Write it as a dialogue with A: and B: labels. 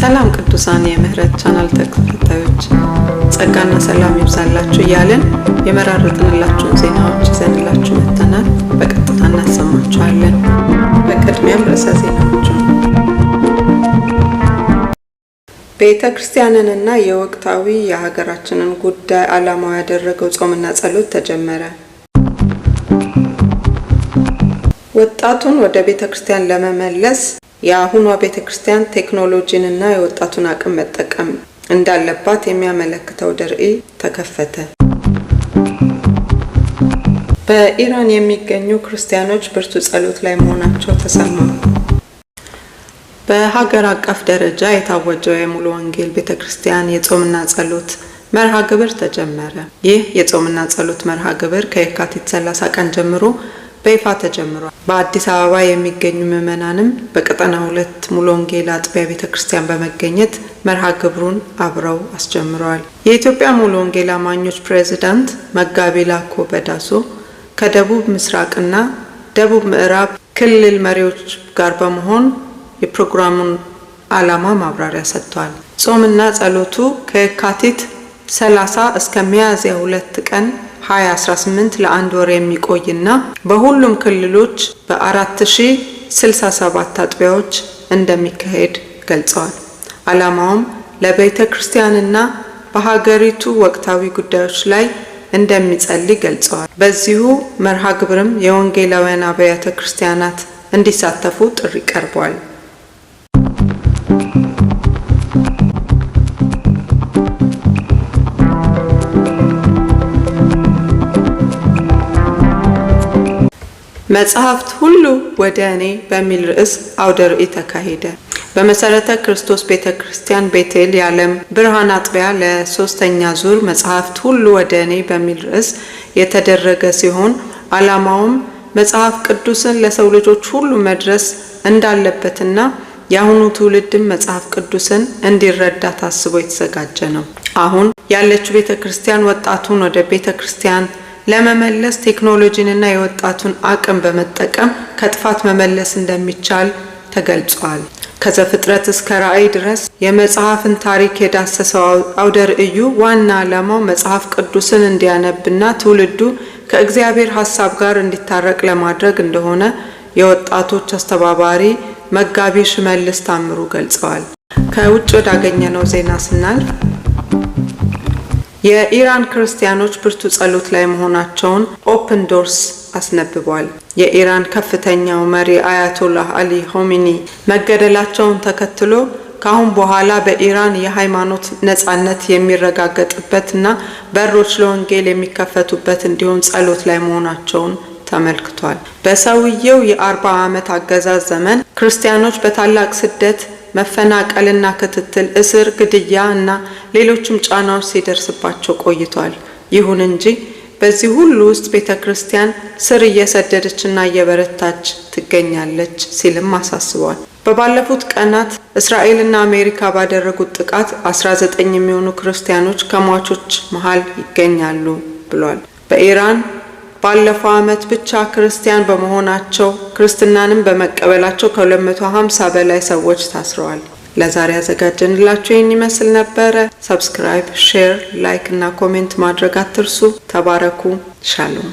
A: ሰላም ቅዱሳን የምህረት ቻናል ተከታታዮች፣ ጸጋና ሰላም ይብዛላችሁ እያልን የመራረጥንላችሁን ዜናዎች ይዘንላችሁ መጥተናል። በቀጥታ እናሰማችኋለን። በቅድሚያም ርዕሰ ዜናዎቹ። ቤተ ክርስቲያንንና የወቅታዊ የሀገራችንን ጉዳይ ዓላማው ያደረገው ጾምና ጸሎት ተጀመረ። ወጣቱን ወደ ቤተ ክርስቲያን ለመመለስ የአሁኗ ቤተ ክርስቲያን ቴክኖሎጂንና የወጣቱን አቅም መጠቀም እንዳለባት የሚያመለክተው ርዕይ ተከፈተ። በኢራን የሚገኙ ክርስቲያኖች ብርቱ ጸሎት ላይ መሆናቸው ተሰማ። በሀገር አቀፍ ደረጃ የታወጀው የሙሉ ወንጌል ቤተ ክርስቲያን የጾምና ጸሎት መርሃ ግብር ተጀመረ። ይህ የጾምና ጸሎት መርሃ ግብር ከየካቲት 30 ቀን ጀምሮ በይፋ ተጀምሯል። በአዲስ አበባ የሚገኙ ምዕመናንም በቀጠና 2 ሙሉ ወንጌል አጥቢያ ቤተ ክርስቲያን በመገኘት መርሃ ግብሩን አብረው አስጀምረዋል። የኢትዮጵያ ሙሉ ወንጌል አማኞች ፕሬዝዳንት መጋቢ ላኮ በዳሶ ከደቡብ ምስራቅና ደቡብ ምዕራብ ክልል መሪዎች ጋር በመሆን የፕሮግራሙን ዓላማ ማብራሪያ ሰጥተዋል። ጾምና ጸሎቱ ከየካቲት 30 እስከ ሚያዝያ 2 ቀን 2018 ለአንድ ወር የሚቆይና በሁሉም ክልሎች በ4067 አጥቢያዎች እንደሚካሄድ ገልጸዋል። ዓላማውም ለቤተ ክርስቲያንና በሀገሪቱ ወቅታዊ ጉዳዮች ላይ እንደሚጸልይ ገልጸዋል። በዚሁ መርሃ ግብርም የወንጌላውያን አብያተ ክርስቲያናት እንዲሳተፉ ጥሪ ቀርቧል። መጽሐፍት ሁሉ ወደ እኔ በሚል ርዕስ አውደ ርዕይ ተካሄደ። በመሰረተ ክርስቶስ ቤተ ክርስቲያን ቤቴል የዓለም ብርሃን አጥቢያ ለሶስተኛ ዙር መጽሐፍት ሁሉ ወደ እኔ በሚል ርዕስ የተደረገ ሲሆን፣ ዓላማውም መጽሐፍ ቅዱስን ለሰው ልጆች ሁሉ መድረስ እንዳለበትና የአሁኑ ትውልድም መጽሐፍ ቅዱስን እንዲረዳ ታስቦ የተዘጋጀ ነው። አሁን ያለችው ቤተ ክርስቲያን ወጣቱን ወደ ቤተ ክርስቲያን ለመመለስ ቴክኖሎጂንና የወጣቱን አቅም በመጠቀም ከጥፋት መመለስ እንደሚቻል ተገልጿል። ከዘፍጥረት እስከ ራእይ ድረስ የመጽሐፍን ታሪክ የዳሰሰው አውደ ርዕዩ ዋና ዓላማው መጽሐፍ ቅዱስን እንዲያነብና ትውልዱ ከእግዚአብሔር ሀሳብ ጋር እንዲታረቅ ለማድረግ እንደሆነ የወጣቶች አስተባባሪ መጋቢ ሽመልስ ታምሩ ገልጸዋል። ከውጭ ወዳገኘነው ዜና ስናልፍ፣ የኢራን ክርስቲያኖች ብርቱ ጸሎት ላይ መሆናቸውን Open Doors አስነብቧል። የኢራን ከፍተኛው መሪ አያቶላህ አሊ ሆሚኒ መገደላቸውን ተከትሎ ከአሁን በኋላ በኢራን የሃይማኖት ነጻነት የሚረጋገጥበት እና በሮች ለወንጌል የሚከፈቱበት እንዲሆን ጸሎት ላይ መሆናቸውን ተመልክቷል። በሰውየው የ40 ዓመት አገዛዝ ዘመን ክርስቲያኖች በታላቅ ስደት፣ መፈናቀልና ክትትል፣ እስር፣ ግድያ እና ሌሎችም ጫናዎች ሲደርስባቸው ቆይቷል። ይሁን እንጂ በዚህ ሁሉ ውስጥ ቤተ ክርስቲያን ስር እየሰደደችና እየበረታች ትገኛለች ሲልም አሳስቧል። በባለፉት ቀናት እስራኤልና አሜሪካ ባደረጉት ጥቃት 19 የሚሆኑ ክርስቲያኖች ከሟቾች መሀል ይገኛሉ ብሏል። በኢራን ባለፈው ዓመት ብቻ ክርስቲያን በመሆናቸው፣ ክርስትናንም በመቀበላቸው ከ250 በላይ ሰዎች ታስረዋል። ለዛሬ ያዘጋጀንላችሁ ይህን ይመስል ነበረ። Subscribe፣ share፣ like እና comment ማድረግ አትርሱ። ተባረኩ። ሻሎም።